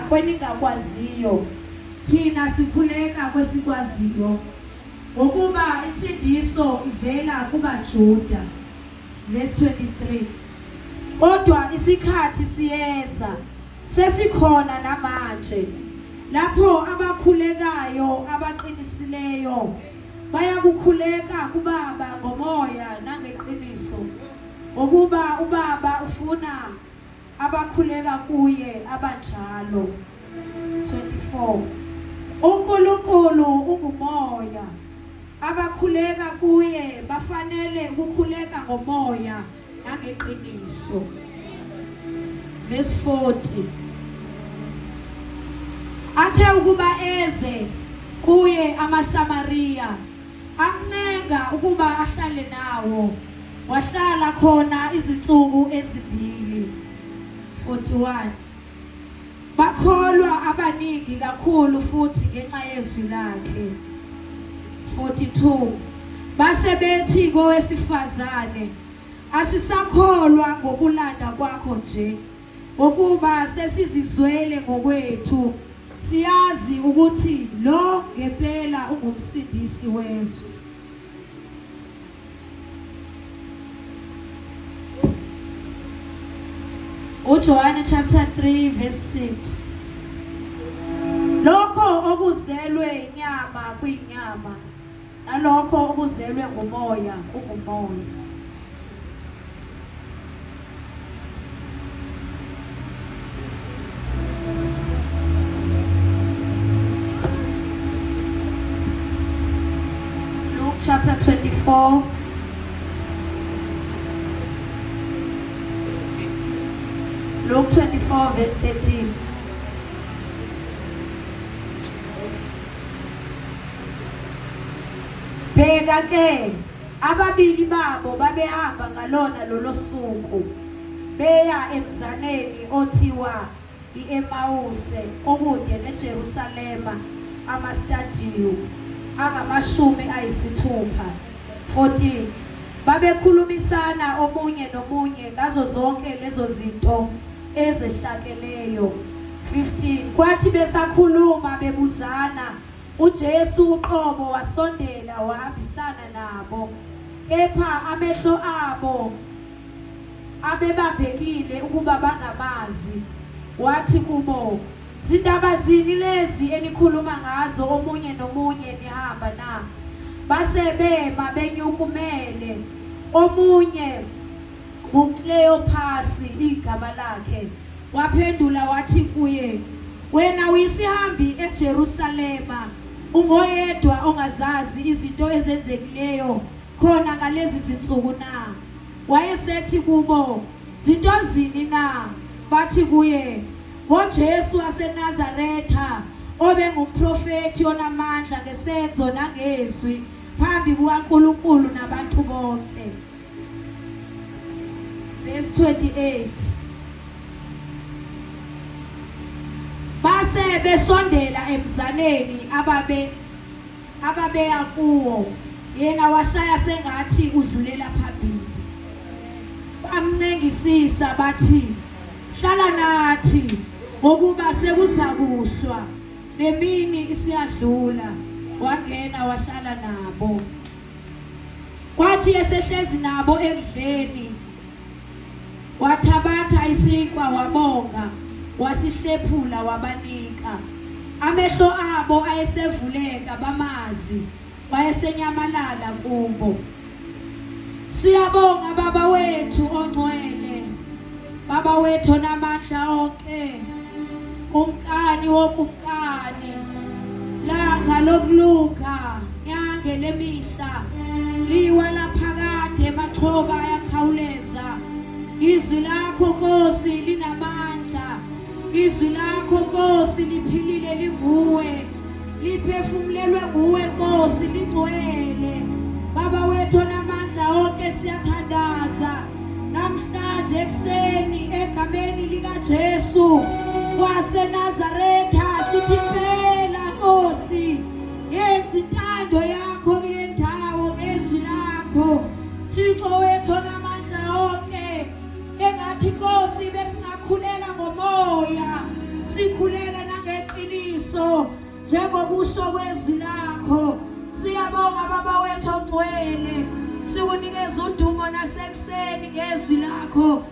kweningakwaziyo, thina sikhuleka kwesikwaziyo, ngokuba insindiso ivela kubaJuda. Verse 23. Kodwa isikhathi siyeza, sesikhona namanje, lapho abakhulekayo abaqinisileyo bayakukhuleka kuBaba ngomoya nangeqiniso, ngokuba uBaba ufuna abakhuleka kuye abanjalo. 24 uNkulunkulu ungumoya, abakhuleka kuye bafanele ukukhuleka ngomoya nangeqiniso. Verse 40 Athe ukuba eze kuye amaSamariya, amncenga ukuba ahlale nawo, wahlala khona izinsuku ezimbili. 41 Bakholwa abaningi kakhulu futhi ngenxa yezwi lakhe. 42 Base bethi kowesifazane, Asisakholwa ngokulanda kwakho nje, ngokuba sesizizwele ngokwethu, siyazi ukuthi lo ngempela unguMsindisi wezwe. UJohane chapter 3 verse 6. Lokho okuzelwe inyama kuyinyama, nalokho okuzelwe ngumoya kungumoya. Luke chapter 24 Luke 24 verse 13. Bheka ke ababili babo babehamba ngalona lolo suku beya emzaneni othiwa i-Emawuse okude neJerusalema amastadiyu angamashumi ayisithupha. 14 Babekhulumisana omunye nomunye ngazo zonke lezo zinto ezehlakeleyo. 15 Kwathi besakhuluma bebuzana, uJesu uqobo wasondela wahambisana nabo, kepha amehlo abo abebabhekile ukuba bangamazi. Wathi kubo, Zindaba zini lezi enikhuluma ngazo omunye nomunye nihamba na? Base bema benyukumele. Omunye nguKleyophasi igama lakhe, waphendula wathi kuye, Wena uyisihambi eJerusalema, ungoyedwa ongazazi izinto ezenzekileyo khona ngalezi zinsuku na? Wayesethi kubo, Zinto zini na? Bathi kuye, NgoJesu waseNazaretha, obengumprofethi onamandla ngesenzo nangezwi phambi kukaNkulunkulu nabantu bonke. Verse 28. Base besondela emzaneni ababe ababeya kuwo, yena washaya sengathi udlulela phambili. Bamncengisisa bathi, Hlala nathi, ngokuba sekuzakuhlwa, nemini isiyadlula. Wangena wahlala nabo. Kwathi esehlezi nabo ekudleni, Wathabatha isinkwa wabonga, wasihlephula wabanika. Amehlo abo ayesevuleka bamazi, wayesenyamalala kubo. Siyabonga Baba wethu ongcwele, Baba wethu onamandla onke, Kumkani wokumkani, langa lokulunga, nyange lemihla, liwa laphakade, maxhoba ayakhawuleza. Izwi lakho Nkosi linamandla, izwi lakho Nkosi liphilile linguwe, liphefumulelwe nguwe Nkosi, lingcwele. Baba wethu onamandla onke, siyathandaza namhlanje ekuseni egameni likaJesu waseNazaretha, sithi impela Nkosi yenza intando yakho kule ndawo ngezwi lakho. Thixo wethu onamandla onke, engathi Nkosi besingakhuleka ngomoya, sikhuleka. Insindiso njengokusho kwezwi lakho. Siyabonga Baba wethu ongcwele, sikunikeza udumo nasekuseni ngezwi lakho.